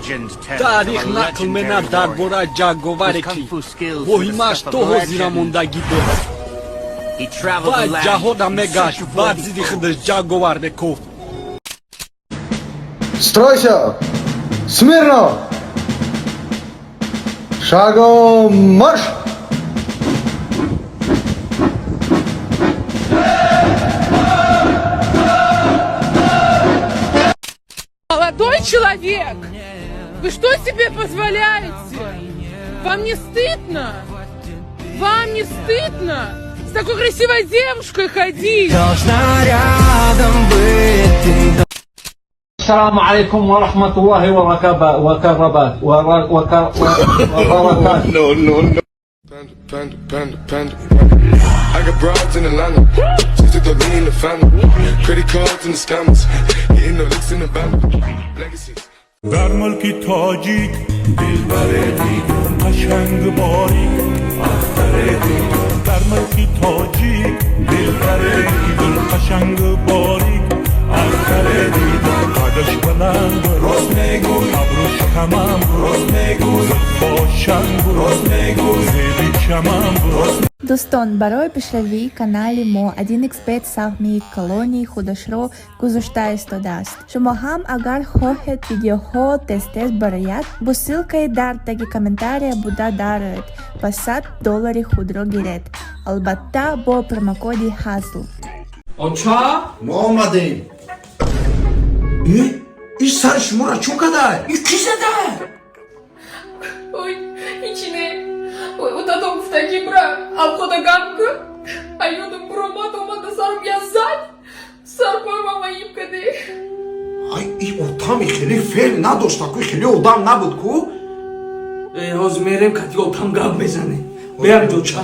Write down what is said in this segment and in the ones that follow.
Таърих нақл менад дар бораи ҷанговаре, ки воҳимааш то ҳозира мондагӣ дорад. Вай ҷаҳона мегашт, бар зидди худаш ҷанговар мекофт. Стройся! Смирно! Шагом марш! Молодой человек! Вы что себе позволяете? Вам не стыдно? Вам не стыдно с такой красивой девушкой ходить? السلام عليكم ورحمة الله وكربات وبركاته. Panda, panda, panda, panda. I got broads in Atlanta. Just took the lean in the family. Credit cards and the scammers. Hitting the licks in the bando. Legacies. Дар мулки тоҷик дилбаре дидам, қашанг, борик, ахтаре дидам. Дар мулки тоҷик дилбаре дидам, қашанг, борик, ахтаре дидам. Қадаш баланд, рост мегӯй, абрӯш камам, рост мегӯй, зулфошанг, рост мегӯй, зеби чамам, рост. Дӯстон, барои пешравии канали мо 1xBet саҳми калони худашро гузошта истодааст. Шумо ҳам агар хоҳед, видеоҳо тез-тез барояд, бо ссылкаи дар таги комментария буда дароед ва 100 доллари худро гиред. Албатта, бо промокоди ҳазл. Оча. Мо омадем. Э? Иш сари шуморо чун кадай? Ки зада? Ой, ичине. Ой, отатон гуфтаги бра, обхода гам ку. А ёдам буромад, омада сарм язад. Сарпой мама иб каде. Ай, и отами хеле феъл надошта ку, хеле одам набуд ку. Ҳозир мерем, кати отам гап мезанем. Берам ҷоча.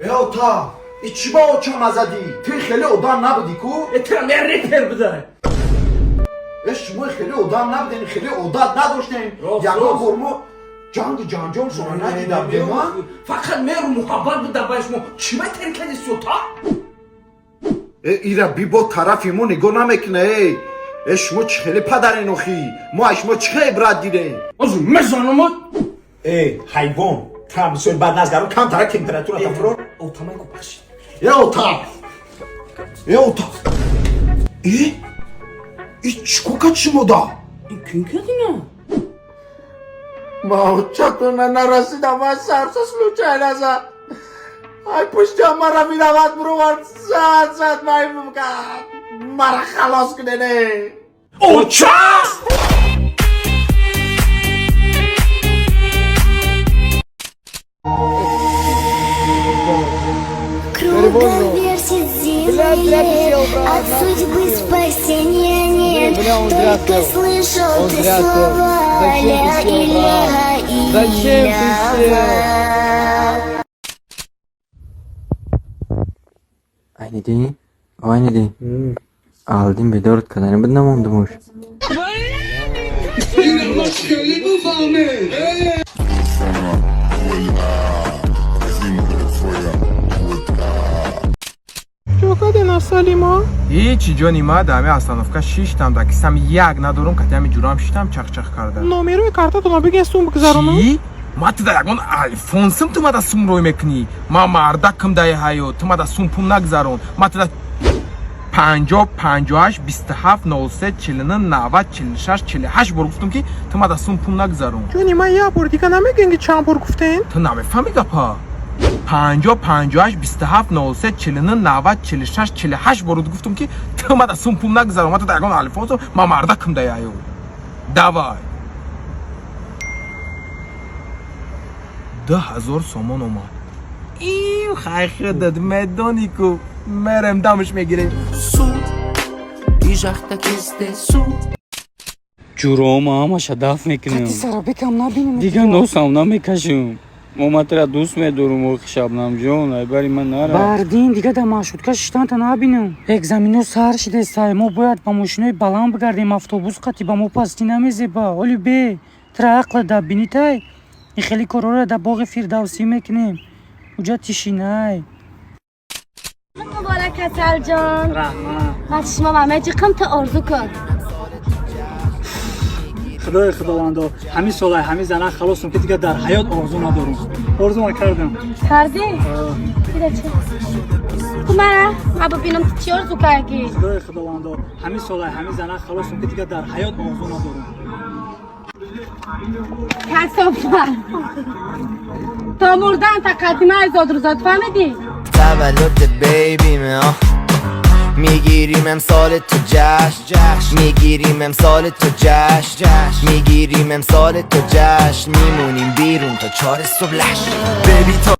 Э, ота, и чӣ ба оча назадӣ? Ту хеле одам набудӣ ку? Тирам я репер буда. Э, шумо хеле одам набудем, хеле одат надоштем. Рост, Ягон рост. бор мо ҷангу ҷанҷол шумо надида будем, а? Фақат меру муҳаббат буда ба шумо. Чӣ ба тер кади сота? Э, ира бибо, тарафи мо нигоҳ намекуна. Э, э, шумо чӣ хеле падарен охӣ? Мо аз шумо чӣ хеле ибрат дидем? Ҳозир мезанам. Э, ҳайвон, там бисёр бад назгарон, камтара температура тафурор. Отамай ку, бахшид. Э, ота, э, ота, э, и чӣ кад шумода? Ин кин кадина? Ма очатона нарасидам ва сарса случайно зад. Ай, пушти мара виноват бировард, зад, зад, май мара халос кунене. Оча. Кругом вертит земле, от судьбы спасения нет. Только слышал ты слова ля и ля и Зачем ты сел? Айниддин, Айниддин, алдин бедорат кардани буд, намондумуш. Ҳичи, ҷони ма, дар ҳами остановка шиштам, дар кисам як надорум, кати ҳами ҷурам шиштам, чахчах карда. Номерои картатонро бигин, сум бигзаронам. Чӣ? Ма ту дар ягон альфонсим, ту мада сум рой мекунӣ? Ма мардакам даи ҳаёт, ту мада сум пум нагзарон. Ма туда 50 58 27 03 49 90 46 48 бор гуфтам, ки ту мада сум пум нагзарон. Ҷони ман, як бор дига намегӯен, ки чанд бор гуфтен? Ту намефаҳмӣ гапа? 50 58 27 03 49 90 46 48 бор гуфтам, ки ту мада сум пум нагзарон. Ма ту дар ягон альфонсо, ма мардакам даи ҳаёт. Давай, 2000 сомон омад. Ив, хай, худат медонӣ ку, мерем, дамш мегирем. Үй жақта кездесу. Ҷурома ҳамаша даф мекунем. Сарабекам набинем. Дига носам намекашем. Мо ма тира дӯст медорум, охи, Шабнамҷон, айбари ман нара. Бардин, дига дар маршрутка шиштанта набинем. Экзамено сар шидестай, мо бояд ба мошинои баланд бигардем, автобус қати ба мо пастӣ намезеба. Оли бе тира ақла да бинитай, ин хели корҳоро дар боғи Фирдавсӣ мекунем, уҷа тишинай. Муборак, Асалҷон. Раҳмат. Баъд шумо мамеҷиқам, ту орзу кун. Худои худовандо, ҳамин солай ҳамин зана халосум, ки дигар дар ҳаёт орзу надорум. Орзума кардам. Кардӣ? Ира чи? Ту мара, ма бибинам, ту чӣ орзу кардӣ? Худои худовандо, ҳамин солай ҳамин зана халосум, ки дигар дар ҳаёт орзу надорум. Касофат. То мурдан та қадима зодрӯзот, фаҳмидӣ? تولد baby مه میگیریم امسال تو جشن میگیریم، امسال تو جشن میگیریم، امسال تو جشن میمونیم بیرون تا 4 صبح لش baby تا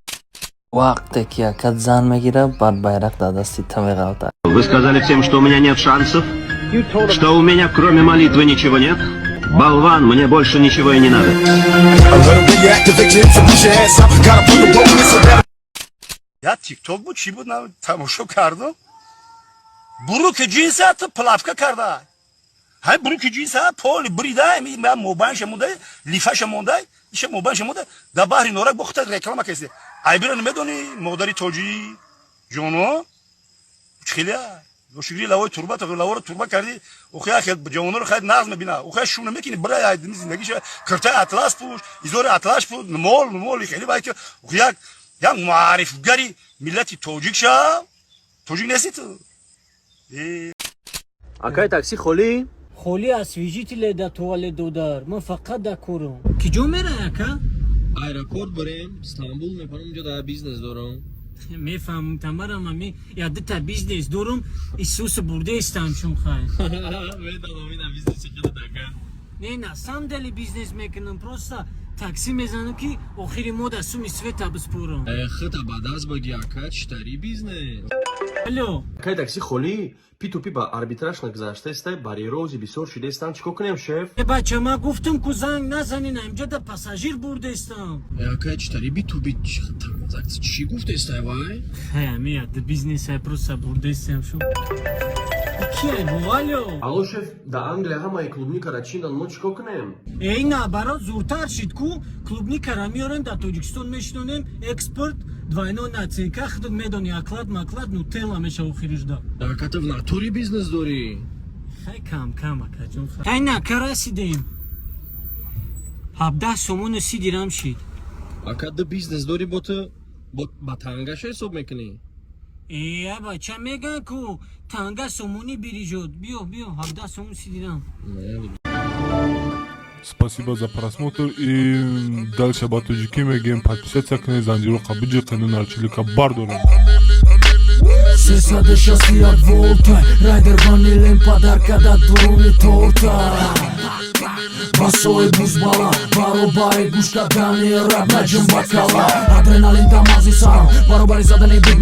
Вақте ки акат зан мегирад, баъд байрақ дар дасти ту меғалтад. Вы сказали всем, что у меня нет шансов? Что у меня кроме молитвы ничего нет? Болван, мне больше ничего и не надо. A little reactivate to push your ass out. Gotta put the roll in. Я тикток буд, чӣ буд, на тамошо кардам. Брюки ҷинса ту плавка карда. Ҳай, брюки ҷинса поли брида, мобайнша монда, лифаша монда, иша мобайнша монда, дар баҳри Норак бо хута реклама каси. Айбира намедонӣ, модари тоҷӣ ҷоно? Хеле шукри лавои турба то лаворо турба кардӣ. Охи хел ҷавоноро хайд нағз мебина. Охи шу намекини, бира зиндагиша киртаи атлас пӯш, изори атлас пӯш, мол мол хеле бай ки охи як муаррифгари миллати тоҷик шав. Тоҷик нести ту. Акай, такси холӣ? Холӣ, освежитель да туалет додар, ман фақат да корам. Ки ҷо мерай, ака? Аэропорт барем, Стамбул мепарам, унҷо да бизнес дорам. Мефаҳмам, тамарам ами я дута бизнес дорум, исуса бурдаистам чун хай. Медонам, ина бизнеси худат, ака. Не, на самом деле бизнес мекунам, просто такси мезанам, ки охири мода суми света биспорам. Хита ба даст баги, ака, читари бизнес. Алло. Акай, такси холӣ? P2P ба арбитраж нагузаштаистай, барьерози бисёр шидаистанд, чӣ кор кунем, шеф? Э, бача, ман гуфтам ку, занг назанин, инҷа да пассажир бурдаистам. Акай, читари B2B транзакция чӣ гуфтаистай вай? Ами да бизнес просто бурдаистам шу. Кия бу? Алло. Алло, шеф, да Англия ҳамаи клубникара чиндан, мо чӣ кор кунем? Эй, наоборот, зуртар шид ку, клубникара меорем, дар Тоҷикистон мешинонем, экспорт, двойной наценка, худат медони, оклад маклад нутелла меша охирижда. Ака, ту в натуре бизнес дорӣ. Хай, кам кам, акаҷон. Хай, нака, расидем. 17 сомону 30 дирам шид. Ака, ду бизнес дорӣ, бо ту ба тангаша ҳисоб мекунӣ? Э, бача, меган ку танга сомонӣ бирижод. Биё, биё, 17 сомон 30 дирам. Спасибо за просмотр и дальше ба тоҷикӣ мегӯем: подписаться кунед, занҷироқа биҷиқену нарчилика бардорем. 361 волта райдер ванилен подарка да дуруни торта. Басои бузбала баробари гӯш кардани рап наҷим бакала, адреналин дар мағзи сарам баробари задани бит.